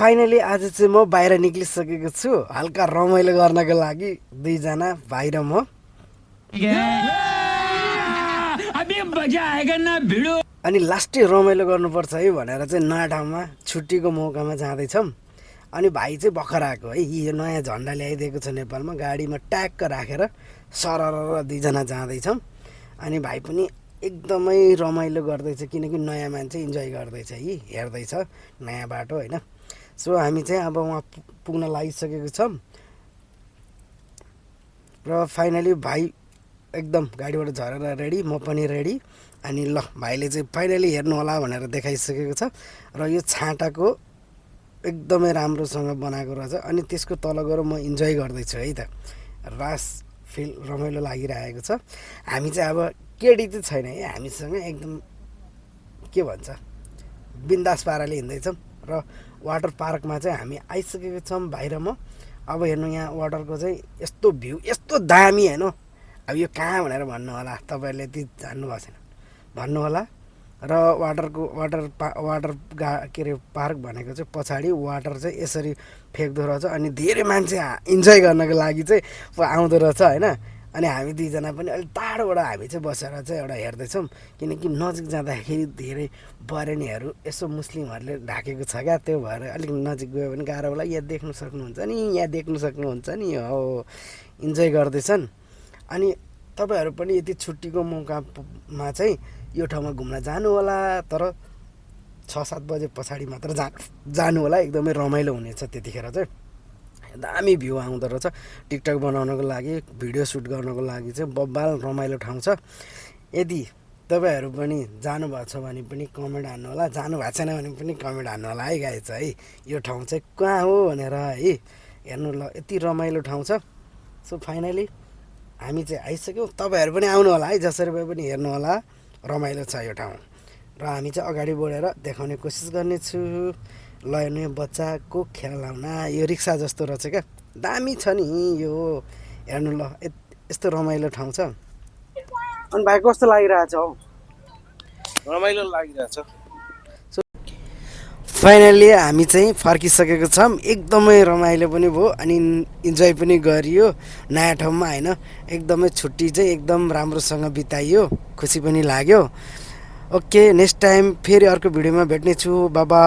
Finally आज चाहिँ म बाहिर निक्लिसकेको छु हल्का रमाइलो गर्नको लागि दुईजना भाइ र म। अनि लास्टै रमाइलो गर्नुपर्छ है भनेर चाहिँ नयाँ ठाउँमा छुट्टीको मौकामा जाँदैछौँ। अनि भाइ चाहिँ भर्खर आएको है, यो नयाँ झन्डा ल्याइदिएको छ नेपालमा, गाडीमा ट्याक्क राखेर सरर दुईजना जाँदैछौँ। अनि भाइ पनि एकदमै रमाइलो गर्दैछ किनकि नयाँ मान्छे इन्जोय गर्दैछ, हेर्दैछ नयाँ बाटो होइन। सो हामी चाहिँ अब वहाँ पुग्न लागिसकेको छौँ र फाइनली भाइ एकदम गाडीबाट झरेर रेडी, म पनि रेडी। अनि ल भाइले चाहिँ फाइनली हेर्नु होला भनेर देखाइसकेको छ र यो छाँटाको एकदमै राम्रोसँग बनाएको रहेछ। अनि त्यसको तल गएर म इन्जोय गर्दैछु है त, रास फिल रमाइलो लागिरहेको छ। हामी चाहिँ अब केडी चाहिँ छैन है, हामीसँग एकदम के भन्छ बिन्दास पाराले हिँड्दैछौँ। र वाटर पार्कमा चाहिँ हामी आइसकेको छौँ भाइ र म। अब हेर्नु यहाँ वाटरको चाहिँ यस्तो भ्यू यस्तो दामी होइन। अब यो कहाँ भनेर भन्नु होला, तपाईँहरूले त्यति जान्नुभएको छैन भन्नु होला। र वाटर के अरे पार्क भनेको चाहिँ पछाडि वाटर चाहिँ यसरी फ्याँक्दो रहेछ। अनि धेरै मान्छे इन्जोय गर्नको लागि चाहिँ आउँदो रहेछ होइन। अनि हामी दुईजना पनि अलिक टाढोबाट हामी चाहिँ बसेर चाहिँ एउटा हेर्दैछौँ किनकि नजिक जाँदाखेरि धेरै बरेनीहरू यसो मुस्लिमहरूले ढाकेको छ क्या, त्यो भएर अलिक नजिक गयो भने गाह्रो होला। यहाँ देख्नु सक्नुहुन्छ नि, यहाँ देख्नु सक्नुहुन्छ नि, हो इन्जोय गर्दैछन्। अनि तपाईँहरू पनि यति छुट्टीको मौकामा चाहिँ यो ठाउँमा घुम्न जानु होला, तर 6-7 बजे पछाडि मात्र जानु होला, एकदमै रमाइलो हुनेछ त्यतिखेर चाहिँ। दामी भ्यू आउँदो रहेछ, टिकटक बनाउनको लागि, भिडियो सुट गर्नको लागि चाहिँ बब्बाल रमाइलो ठाउँ छ। यदि तपाईँहरू पनि जानुभएको छ भने पनि कमेन्ट हान्नु होला, जानु भएको छैन भने पनि कमेन्ट हान्नु होला है गाइज है, यो ठाउँ चाहिँ कहाँ हो भनेर है। हेर्नु ल यति रमाइलो ठाउँ छ। सो फाइनली हामी चाहिँ आइसक्यौँ, तपाईँहरू पनि आउनु होला है, जसरी भए पनि हेर्नु होला, रमाइलो छ यो ठाउँ। र हामी चाहिँ अगाडि बढेर देखाउने कोसिस गर्नेछु। ल हेर्नु यो बच्चाको खेलौना, यो रिक्सा जस्तो रहेछ क्या, दामी छ नि यो। हेर्नु ल यस्तो रमाइलो ठाउँ छ। अनि भाइ कस्तो लागिरहेछ हौ? रमाइलो लागिरहेछ। फाइनली हामी चाहिँ फर्किसकेको छौँ, एकदमै रमाइलो पनि भयो अनि इन्जोय पनि गरियो नयाँ ठाउँमा होइन। एकदमै छुट्टी चाहिँ एकदम राम्रोसँग बिताइयो, खुसी पनि लाग्यो। ओके, नेक्स्ट टाइम फेरि अर्को भिडियोमा भेट्नेछु। बाबा।